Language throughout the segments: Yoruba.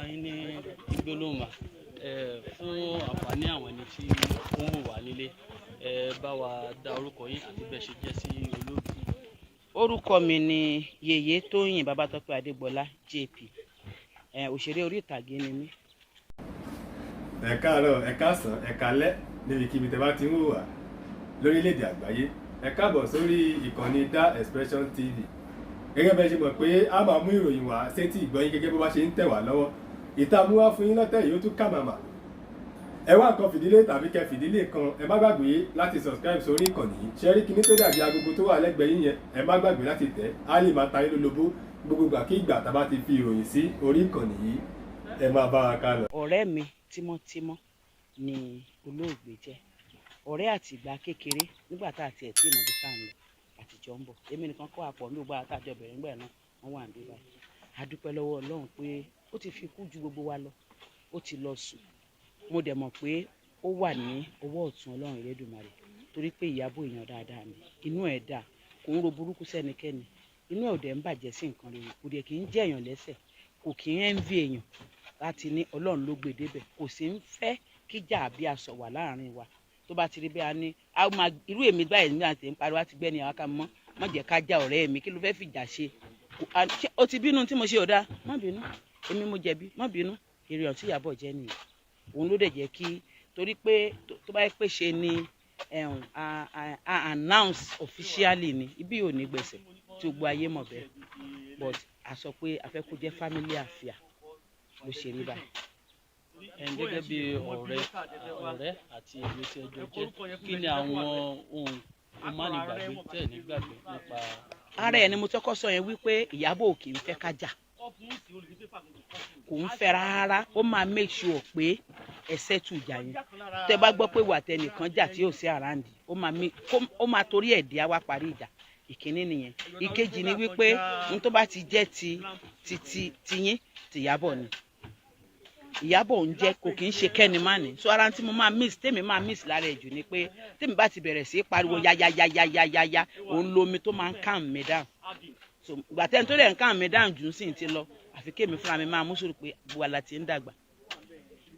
Yín ní gbólóhùn mà. Ẹ fún àǹfààní àwọn ẹni tí ó ń wò wá nílé, ẹ bá wa dá orúkọ yín àti bẹ́ẹ̀ ṣe jẹ́ sí olóògbé. Orúkọ mi ni Yèyé Tóyìn Babátọ́pẹ́ Adégbọlá JP. Òṣèré orí ìtàgé ni mí. Ẹ káàárọ̀, ẹ káàsán, ẹ káalẹ́ níbikíbi tẹ́ bá ti ń wò wá lórílẹ̀‐èdè àgbáyé. Ẹ káàbọ̀ sórí ìkànnì Da Expression TV. Gẹ́gẹ́ bẹ́ẹ̀ ṣe mọ̀ pé a máa mú ìròyìn wá sétí ìgbọ́yín gẹ́gẹ́ bó bá ṣe ń tẹ̀ wá lọ́wọ́. Ìta mú wá fún yín lọ́tẹ̀ yìí, ó tún kà màmá. Ẹ wá nǹkan fìdílé tàbí kẹ fìdílé kan. Ẹ má gbàgbé láti subscribe sórí ìkànnì yìí. Ṣe rí kinní tó dàbí agogo tó wà lẹ́gbẹ̀ẹ́ yín yẹn? Ẹ má gbàgbé láti tẹ̀ á, lè máa ta yín lólobó gbogbo ìgbà kí ìgbà tá a bá ti fi ìròyìn sí orí ìkànnì yìí. Ẹ máa bá wa ká lọ. Ọ̀rẹ́ mi tímọ́tímọ́ ni olóògbé jẹ́, ọ̀rẹ́ àti ìgbà kékeré, nígbà tá a tiẹ̀ tí ìmọ̀ bí tá à ń lọ àtijọ́ ń bọ̀. Èmi nìkan kọ́ àpọ̀ ní gbogbo àtàjọ bẹ̀rẹ̀ nígbà náà, wọ́n wà níbí báyìí. A dúpẹ́ lọ́wọ́ Ọlọ́run pé ó ti fi kú ju gbogbo wa lọ, ó ti lọ sùn. Mo dẹ̀ mọ̀ pé ó wà ní ọwọ́ ọ̀tún Ọlọ́run Elédùmarè, torí pé Ìyábọ̀, èèyàn dáadáa ni. Inú ẹ̀ dáa, kò ń ro burúkú sẹ́nikẹ́ni, inú ẹ̀ ò dẹ̀ ń bàjẹ́ sí nǹkan rere, kò dẹ̀ kì í jẹ́ èèyàn lẹ́sẹ̀, kò kì í envy èèyàn. Láti ní Ọlọ́run ló gbé débẹ̀, kò sì ń fẹ́ kíjà àbí aṣọ wà láàrin wa. Tó bá ti rí bẹ́ẹ̀, á ní a máa irú èmi báyìí nígbà tí ń pariwo àti gbẹ́ni àwọn ká mọ́ má jẹ́ ká já. Ọ̀rẹ́ mi, kí ló fẹ́ fìjà ṣe? O ti bínú tí mo ṣe ò dáa, má bínú, èmi mo jẹ̀bi, má bínú. Èrè ọ̀tí Ìyábọ̀ jẹ́ nìyẹn. Òun ló dẹ̀ jẹ́ kí, torí pé tó bá yẹ pé ṣe ni a announce officially ni ibi ò ní gbèsè tí gbogbo ayé mọ̀ bẹ́ẹ̀, but a sọ pé a fẹ́ kó jẹ́ family affair ló ṣe rí báyìí. Ẹ gẹ́gẹ́ bí ọ̀rẹ́ ọ̀rẹ́ àti èmi tí ẹ jọ jẹ́, kí ni àwọn ohun mánigbàgbé tẹ́ ẹ̀ ní gbàgbé nípa? Ara ẹ̀ ni mo tọ́kọ́ sọ yẹn wípé Ìyábọ̀ ò kì í fẹ́ ká jà, kò ń fẹ́ rárá. Ó máa make sure pé ẹ settle ìjà yẹn. Tẹ́ bá gbọ́ pé wà tẹnìkan jà tí yóò sí around, ó máa torí ẹ̀ dé, á wá parí ìjà. Ìkíní nìyẹn. Ìkejì ni wípé ohun tó bá ti jẹ́ ti tiyín, tìyábọ̀ ni Ìyábọ̀ ń jẹ́, kò kì í ṣe kẹ́ni má ní. So ara tí mo máa miss, tèmi máa miss lára ẹ̀ jù ni pé tèmi bá ti bẹ̀rẹ̀ sí í pariwo yáyáyáyáyáyá, òun lomi tó máa ń calm me down. So ìgbà tẹ́ni tó dẹ̀ ń calm me down jù sí ti lọ, àfi kémi fúnra mi máa mú sùúrù pé gbogbo àlà ti ń dàgbà.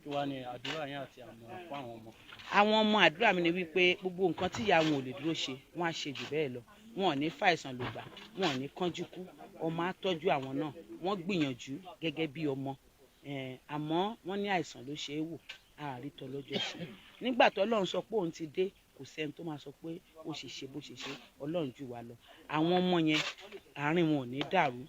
Kí wàá ní àdúrà yín àti àmọ̀ràn fún àwọn ọmọ? Àwọn ọmọ, àdúrà mi ni wípé gbogbo nǹkan tí ìyá wọn ò lè dúró ṣe, wọn á ṣe jù bẹ́ẹ̀ lọ. Wọn ò ní fàìsàn lògbà, wọn ò ní kánjú kú. Ọmọ á tọ́jú àwọn náà. Wọ́n gbìyànjú gẹ́gẹ́ bí ọmọ, àmọ́ wọ́n ní àìsàn ló ṣe é wò àárítọ́ lọ́jọ́ sí. Nígbà tó Ọlọ́run sọ pé òun ti dé, kò sẹ́ni tó máa sọ pé ó ṣe ṣe bó ṣe ṣe. Ọlọ́run jù wá lọ. Àwọn ọmọ yẹn, àárín wọn ò ní dàrú.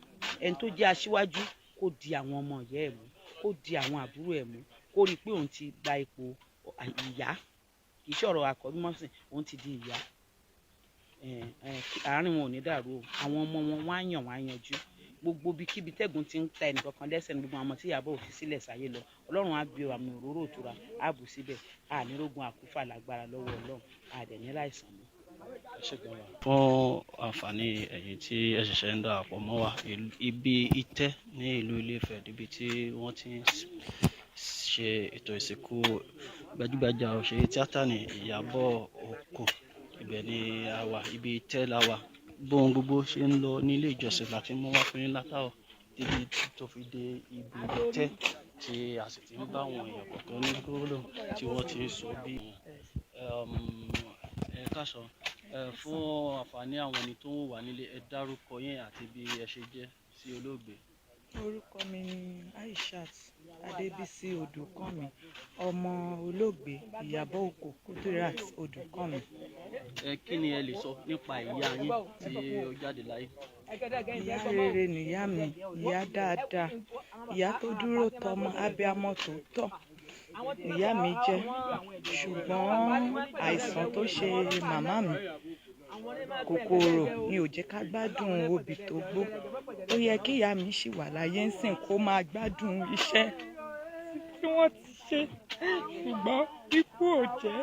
Ẹni tó jẹ́ aṣíwájú, kó di àwọn ọmọ ìyá ẹ̀ mú, kó di àwọn àbúrò ẹ̀ mú, kó rí i pé òun ti gba ipò ìyá. Kì í ṣọ̀rọ̀ àkọ́bí mọ́sìn, òun ti di ìyá. Àárín wọn ò ní dàrú o. Àwọn ọmọ wọn, wọ́n á yàn, wọ́n á yanjú. Gbogbo ibikíbi tẹ́gùn ti ń ta ẹnìkankan lẹ́sẹ̀ ní gbogbo àwọn ọmọ tí Ìyábọ̀ ò fi sílẹ̀ sáyé lọ, Ọlọ́run á bí àmì òróró ìtura á bù síbẹ̀. Ànírógun àkúfà lágbára lọ́wọ́ Ọlọ́run, àdẹ̀ láìsàn mọ́. Ẹ ṣé gan wa. Fún àǹfààní ẹ̀yin tí ẹ ṣẹ̀ṣẹ̀ ń darapọ̀ mọ́ wa, ibi ìtẹ́ ní ìlú Ilé-Ifẹ̀, níbi tí wọ́n ti ń ṣe ètò ìsìnkú gbajúgbajà òṣèré tíátà ní Ìyábọ̀ Òkò, ibẹ̀ ni a wà, ibi ìtẹ́ la wà. Bóhun gbogbo ṣe ń lọ nílé ìjọsìn láti mú wá fún yín látàárọ̀ títí tó fi dé ibi ìtẹ́ tí a sì ti ń bá àwọn èèyàn kọ̀ọ̀kan ní gbólóhùn tí wọ́n ti ń sọ bí. Ẹ káàsán. Fún àǹfààní àwọn ẹni tó ń wò wá nílé, ẹ dárúkọ yín àti bí ẹ ṣe jẹ́ sí olóògbé. Orúkọ mi ni Aishat Adébísí Odùkànmí, ọmọ olóògbé Ìyábọ̀ Òkò Kudirat Odùkànmí. Ẹ kí ni ẹ lè sọ nípa ìyá yín tí ó jáde láyé? Ìyá rere nìyá mi, ìyá dáadáa, ìyá tó dúró tọmọ, abiyamọ tòótọ́ ìyá mi jẹ́. Ṣùgbọ́n àìsàn tó ṣe màmá mi, kòkòrò ni ò jẹ́ ká gbádùn obì tó gbó. Ó yẹ kí ìyá mi ṣì wà láyé ń sìn, kó máa gbádùn iṣẹ́ tí wọ́n ti ṣe, ṣùgbọ́n ikú ò jẹ́.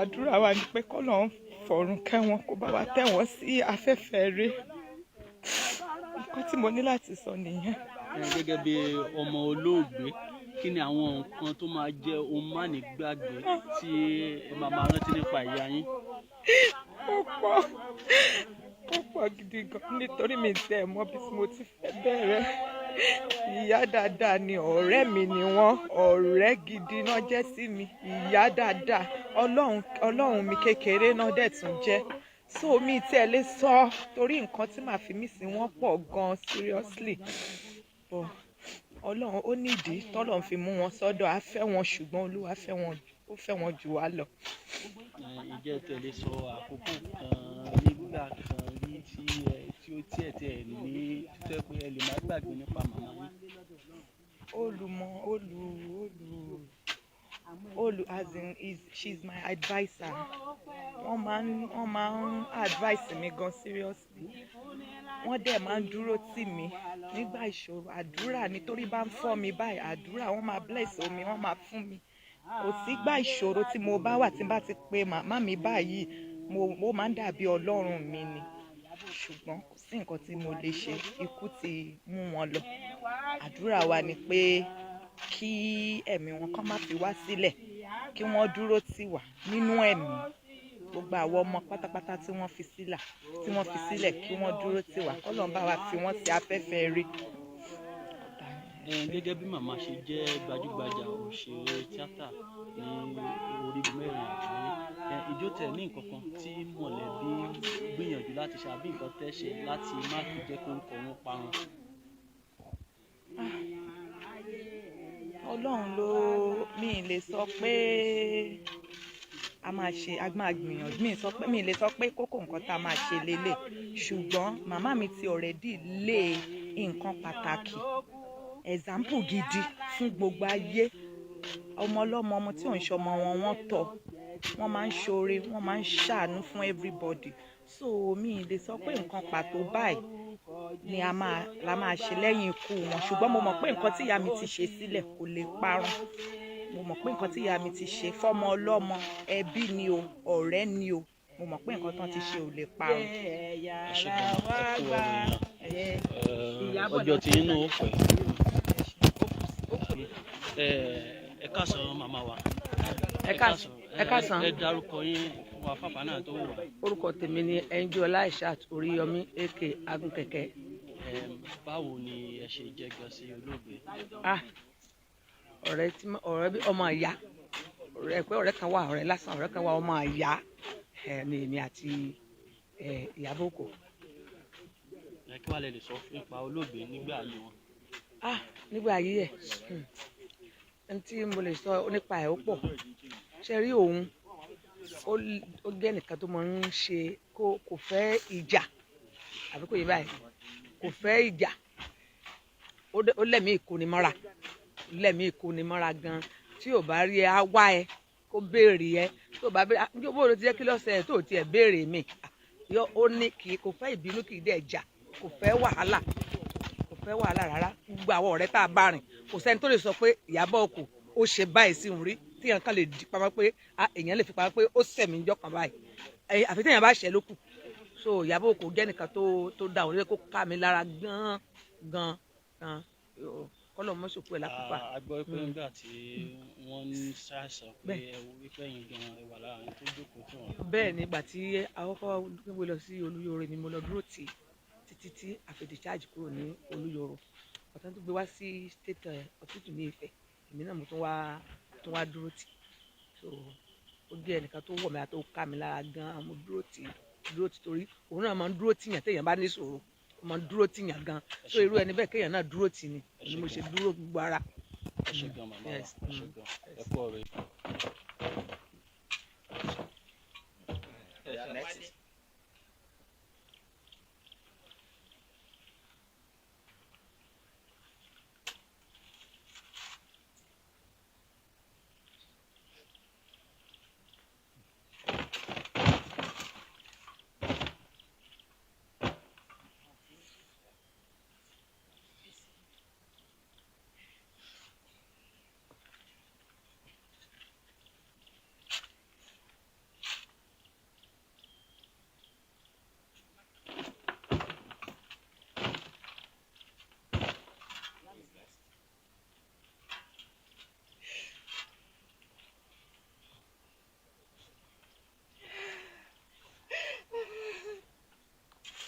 Àdúrà wa ni pé k'Ọlọ́run fọ̀run kẹ́ wọn, kó bá wa tẹ́ wọn sí afẹ́fẹ́ rere. Nǹkan tí mo ní láti sọ nìyẹn. Ẹ gẹ́gẹ́ bí ọmọ olóògbé, kí ni àwọn nǹkan tó máa jẹ́ ohun mánigbàgbé tí ẹ máa máa rántí nípa ìyá yín? Ó pọ̀, ó pọ̀ gidi gan, nítorí mi ò tiẹ̀ mọ bí mo ti fẹ́ bẹ̀rẹ̀. Ìyá dáadáa ni ọ̀rẹ́ mi ni wọ́n, ọ̀rẹ́ gidi náà jẹ́ sí mi. Ìyá dáadáa, Ọlọ́run Ọlọ́run mi kékeré náà dẹ̀ tún jẹ́. So mi tí ẹ lè sọ torí nǹkan tí màá fi mí sí wọn pọ̀ gan, seriously. But Ọlọ́run ó nídìí tọ́lọ́run fi mú wọn sọ́dọ̀. Á fẹ́ wọn, ṣùgbọ́n Olúwa fẹ́ wọn, ó fẹ́ wọn jù wá lọ. Ǹjẹ́ tẹ̀lé sọ àkókò kan nígbà kan rí tí ẹ tí ó tí ẹ tí ẹ ní tó jẹ́ pé ẹ lè má gbàgbé nípa màmá yín? Olùmọ̀, olù olù olù, as in is she's my adviser. Wọ́n máa ń advice mi gan, seriously. Wọ́n dẹ̀ máa ń dúró tì mí nígbà ìṣòro. Àdúrà nítorí bá ń fọ́ mi báyìí, àdúrà, wọ́n máa bless omi, wọ́n máa fún mi. Kò sígbà ìṣòro tí mo bá wà tí n bá ti pe màmá mi báyìí, mo máa ń dàbí Ọlọ́run mi ni. Ṣùgbọ́n kò sí nǹkan tí mo lè ṣe, ikú ti mú wọn lọ. Àdúrà wa ni pé kí ẹ̀mí wọn kán má fi wá sílẹ̀, kí wọ́n dúró tì wá nínú ẹ̀mí. Gbogbo àwọn ọmọ pátápátá tí wọ́n fi sílẹ̀, kí wọ́n dúró tì wá, k'Ọlọ́run bá wa fi wọ́n sí afẹ́fẹ́ rí. Gẹ́gẹ́ bí màmá ṣe jẹ́ gbajúgbajà òṣèré tíátà ní orígun mẹ́rin àgbáyé, ìjọ tẹ̀ ní nǹkan kan tí mọ̀lẹ́bí ń gbìyànjú láti ṣe àbí nǹkan tẹ́ ṣe láti má fi jẹ́ kó orúkọ wọn parun? Ọlọ́run ló, mi ì lè sọ pé a máa ṣe, a máa gbìyànjú. Mi ì lè sọ pé kókó nǹkan tá a máa ṣe lélẹ̀, ṣùgbọ́n màmá mi ti already lé nǹkan pàtàkì, example gidi fún gbogbo ayé. Ọmọ ọlọ́mọ, ọmọ tí ò ń ṣọmọ wọn, wọ́n tọ́, wọ́n máa ń ṣoore, wọ́n máa ń ṣàánú fún everybody. So mi ì lè sọ pé nǹkan pàtó báyìí ni a máa la máa ṣe lẹ́yìn ikú wọn, ṣùgbọ́n mo mọ̀ pé nǹkan tí ìyá mi ti ṣe sílẹ̀ kò lè parun. Mo mọ̀ pé nǹkan tí ìyá mi ti ṣe fọ́mọ ọlọ́mọ, ẹbí ni o, ọ̀rẹ́ ni o, mo mọ̀ pé nǹkan tán ti ṣe ò lè parun. Ẹ ṣe gan, ẹ kú ọ̀rọ̀ èèyàn. Ọjọ́ tí yín náà ó pẹ́. Ẹ káàsán, màmá wa. Ẹ káàsán. Ẹ dárúkọ yín fún wa fáfá náà tó wù wá. Orúkọ tèmi ni Ẹnjọ́lá Aishat Oríyọmí aka Agunkẹ̀kẹ́. Báwo ni ẹ ṣe jẹ́ gan sí olóògbé? Ah, ọ̀rẹ́ tí ọ̀rẹ́ bí ọmọ ìyá, ọ̀rẹ́ pé ọ̀rẹ́ kan wà, ọ̀rẹ́ lásán, ọ̀rẹ́ kan wà, ọmọ ìyá ẹ ní èmi àti Ìyábọ̀ Òkò. Ẹ kí wàá lè sọ nípa olóògbé nígbà ayé wọn? Ah, nígbà ayé ẹ̀, n tí mo lè sọ nípa ẹ̀ ó pọ̀. Ṣe rí òun, ó jẹ́ nìkan tó máa ń ṣe kò fẹ́ ìjà, àbí kò yé báyìí? Kò fẹ́ ìjà. Ó lẹ́mìí ìkónimọ́ra, lẹ́mìí ìkónimọ́ra gan. Tí ò bá rí ẹ, á wá ẹ kó béèrè ẹ. Tó bá béèrè, ah, bó ló ti jẹ́, kí lọ́sẹ̀ ẹ tó tiẹ̀ béèrè mi? Ah, yọ ó ní kì í, kò fẹ́ ìbínú, kì í dẹ̀ jà, kò fẹ́ wàhálà, kò fẹ́ wàhálà rárá. Gbogbo àwọn ọ̀rẹ́ tá a bá rìn, kò sẹ́ni tó lè sọ pé Ìyábọ̀ Òkò ó ṣe báyìí sí òun rí tí èèyàn kan lè di pamọ́ pé, ah, èèyàn lè fi pamọ́ pé ó sẹ̀mí níjọ́ kan báyìí. Àfi téèyàn bá ṣẹ̀ ló kù. So Ìyábọ̀ Òkò jẹ́ nìkan tó da òun lé, kó ká mi lára gan gan gan. Kọ́lọ̀ mọ́sòkú ẹ̀ lákùpà. A gbọ́ pé nígbà tí wọ́n ń ṣàìsàn pé ẹ wo wípé ẹ̀yin gan ẹ wà lára àwọn tó jókòó tì wọ́n. Bẹ́ẹ̀ ni, ìgbà tí àkọ́kọ́ gbé lọ sí Olúyọ̀rọ̀, ni mo lọ dúró tì títí tí a fi discharge kúrò ní Olúyọ̀rọ̀. Ọ̀tá tó gbé wá sí state hospital ní Ifẹ̀, èmi náà mo tún wá dúró tì. So ó jẹ́ ẹnìkan tó wọ̀ mí àti ó ká mi lára gan. Mo dúró tì torí òun náà máa ń dúró tìyàn téèyàn bá ní ìṣòro. Ó máa ń dúró tìyàn gan. So irú ẹni bẹ́ẹ̀, kéèyàn náà dúró tì ni ni mo ṣe dúró gbogbo ara. Ẹ ṣé gan, màmá wa. Yes. Ẹ ṣé gan, ẹ kú ọ̀rọ̀ yìí. Next.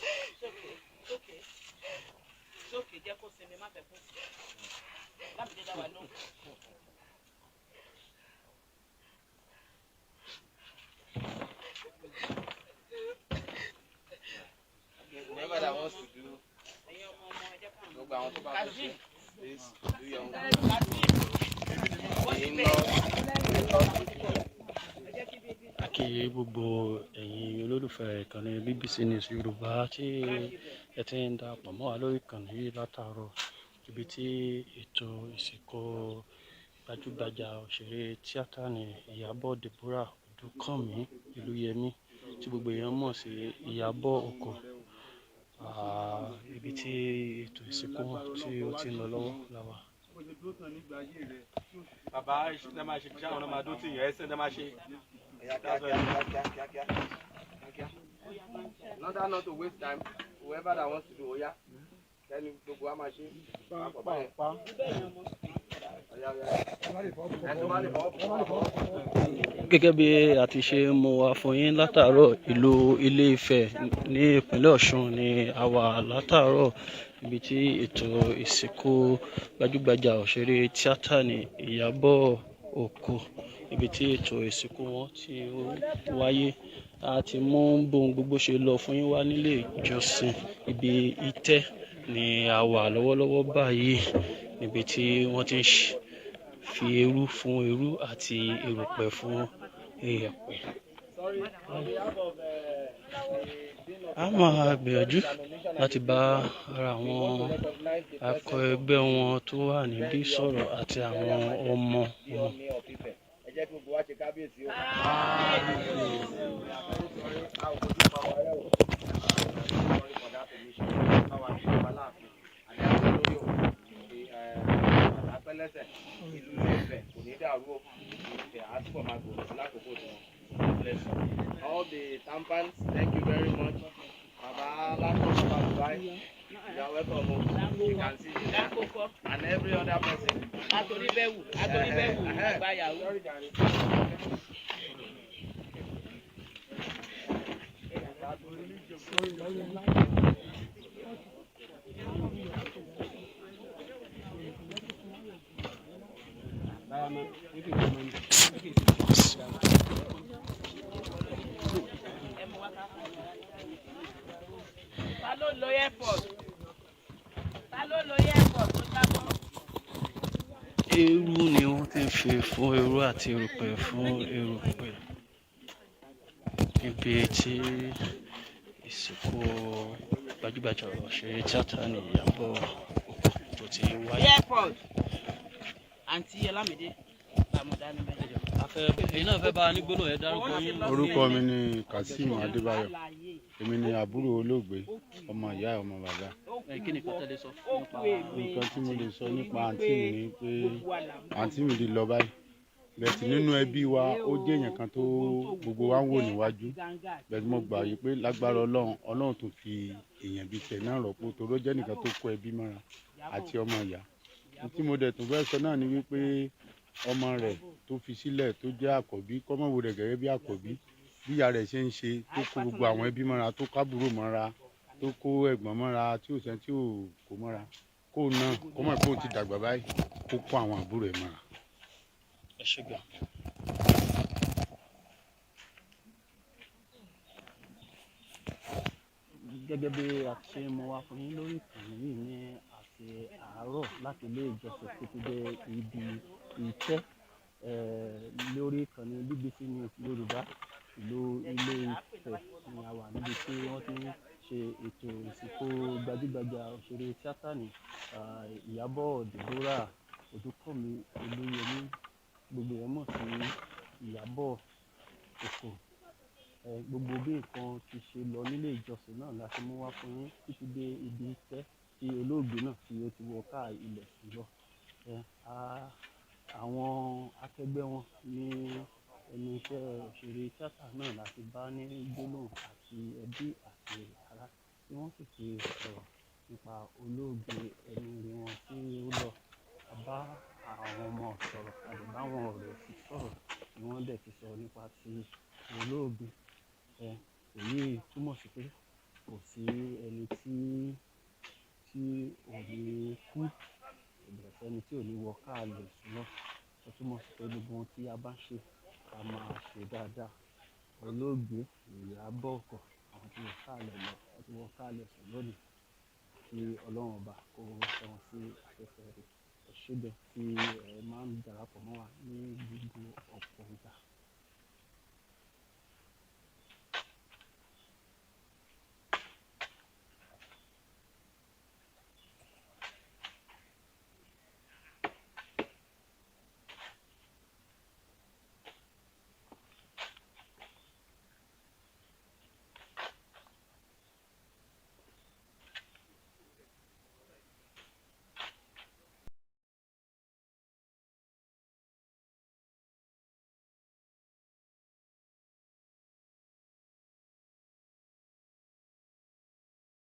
It's okay. It's okay. It's okay. Jẹ́ kó sinmi, má fẹ́ kó sí. Whoever that wants to do, gbogbo àwọn tó bá fẹ́ ṣe, please do your own. The in-laws. A kí gbogbo ẹ̀yin olólùfẹ́ ìkànnì BBC News Yorùbá tí ẹ ti ń darapọ̀ mọ́ wa lórí ìkànnì yìí látàárọ̀, ibi tí ètò ìsìnkú gbajúgbajà òṣèré tíátà ní Ìyábọ̀ Deborah Ọdúnkànmí Olúyẹmí, tí gbogbo èèyàn mọ̀ sí Ìyábọ̀ Oko, ibi tí ètò ìsìnkú wọn tí ó ti ń lọ lọ́wọ́ la wà. Bàbá ṣe máa ṣe ṣáwọn náà máa dó tì yẹn ẹsẹ̀ náà máa ṣe. Kíá, kíá, kíá, kíá, kíá, kíá, kíá. In order not to waste time, whoever that wants to do, oya, then gbogbo wa máa ṣe. Papọ̀ báyẹn. Oya, oya. Ẹni tó bá lè fọwọ́ bọ̀, fọwọ́ bọ̀. Gẹ́gẹ́ bí a ti ṣe mú wa fún yín látàárọ̀, ìlú Ilé-Ifẹ̀ ní ìpínlẹ̀ Ọ̀ṣun ni a wà látàárọ̀, ibi tí ètò ìsìnkú gbajúgbajà òṣèré tíátà ní Ìyábọ̀ Oko, ibi tí ètò ìsìnkú wọn ti wáyé. A ti mú bóun gbogbo ṣe lọ fún yín wá nílé ìjọsìn. Ibi ìtẹ́ ni a wà lọ́wọ́lọ́wọ́ báyìí, níbi tí wọ́n ti ń fi eérú fún eérú àti erùpẹ̀ fún erùpẹ̀. Sorry, on behalf of the Dean of A máa gbìyànjú láti bá ara àwọn akọ ẹgbẹ́ wọn tó wà níbí sọ̀rọ̀ àti àwọn ọmọ the wọn. Ọọ̀ni of Ifẹ̀. Ẹ jẹ́ kí gbogbo wa ṣe kábíyèsí o. We are very sorry, a ò fojú pa wa rẹ́ o. Sorry for that omission. Báwa kí ọba láàfin. Àdéhùn lórí o. Àpẹlẹsẹ̀ ìlú Ilé-Ifẹ̀ kò ní dàrú o. Ifẹ̀ á túbọ̀ máa gbòòrò sí lákòókò tí wọn. God bless you. All the tampans, thank you very much. Baba Lako, Baba Dubai, you are welcome o. You can see Lákòókò and every other person. atoríbẹ̀wù atoríbẹ̀wù àgbáyàwó. Sorry, jàre. Ta ló lo airport? Ta ló lo airport tó jábọ́? Eérú ni wọ́n ti ń fi fún eérú àti erùpẹ̀ fún erùpẹ̀ níbi tí ìsìnkú gbajúgbajà òṣèré tíátà ní Ìyábọ̀ Oko tó ti wáyé. Airport. Àǹtí Ọlámídé bàmúdá níbẹ̀. Èyí náà fẹ́ bá a ní gbólóhùn, ẹ dárúkọ yín. Orúkọ mi ni Kazeem Adébáyọ̀. Èmi ni àbúrò olóògbé, ọmọ ìyá, ọmọ bàbá. Kí ni nǹkan tẹ́ lè sọ nípa Nǹkan tí mo lè sọ nípa àǹtí mi ni pé àǹtí mi ti lọ báyìí, bẹ̀tì nínú ẹbí wa, ó jẹ́ èèyàn kan tó gbogbo wa ń wò níwájú. Bẹ̀tì mo gbà yí pé lágbára Ọlọ́run, Ọlọ́run tó fi èèyàn bíi tẹ̀ náà rọ́pò, torí ó jẹ́ nìkan tó kó ẹbí mọ́ra àti ọmọ ìyá. Tí mo dẹ̀ tún fẹ́ sọ náà ni wípé ọmọ rẹ̀ tó fi sílẹ̀ tó jẹ́ àkọ́bí, kọ́mọ̀wò rẹ̀ gẹ́gẹ́ bí àkọ́bí, bí ìyá rẹ̀ ṣe ń ṣe tó kó gbogbo àwọn ẹbí mọ́ra, tó kábúrò mọ́ra, tó kó ẹ̀gbọ́n mọ́ra, tí ò sẹ́ni tí ò kó mọ́ra, kó náà kó mọ̀ pé òun ti dàgbà báyìí, kó kó àwọn àbúrò ẹ̀ mọ́ra. Ẹ ṣé gan. Gẹ́gẹ́ bí a ti ṣe mú wá fún yín lórí ìkànnì yìí ní àti àárọ̀, láti ilé ìjọsìn títí dé ibi ìtẹ́, lórí ìkànnì BBC News Yorùbá, ìlú Ilé Ifẹ̀ ni a wà, níbi tí wọ́n ti ń ṣe ètò ìsìnkú gbajúgbajà òṣèré tíátà ní Ìyábọ̀ Deborah Ọdúnkànmí Olúyẹmí, gbogbo èèyàn mọ̀ sí Ìyábọ̀ Oko. Gbogbo bí nǹkan ti ṣe lọ nílé ìjọsìn náà la ti mú wá fún yín títí dé ibi ìtẹ́ tí olóògbé náà tí ó ti wọ káà ilẹ̀ lọ. Àwọn akẹgbẹ́ wọn ní ẹnu iṣẹ́ òṣèré tíátà náà la ti bá ní gbólóhùn, àti ẹbí àti ará, tí wọ́n sì ti sọ̀rọ̀ nípa olóògbé ẹni ire wọn tí ó lọ. A bá àwọn ọmọ sọ̀rọ̀, a dẹ̀ bá àwọn ọ̀rẹ́ sì sọ̀rọ̀, tí wọ́n dẹ̀ ti sọ nípa ti olóògbé. Èyí túmọ̀ sí pé kò sí ẹni tí ò ní kú. Kò dẹ̀ Sẹ́ni tí ò ní wọ káàlẹ̀ sùn náà. Ó túmọ̀ sí pé gbogbo ohun tí a bá ń ṣe, ká máa ṣe dáadáa. Olóògbé Ìyábọ̀ Ọkọ̀, àwọn tí wọ káàlẹ̀ lọ, wọ́n ti wọ káàlẹ̀ sùn lónìí. Kí Ọlọ́run ọba kó tẹ́ wọn sí afẹ́fẹ́ rere. Ẹ ṣé gan tí ẹ máa ń darapọ̀ mọ́ wa ní gbogbo ọ̀pọ̀ ìgbà.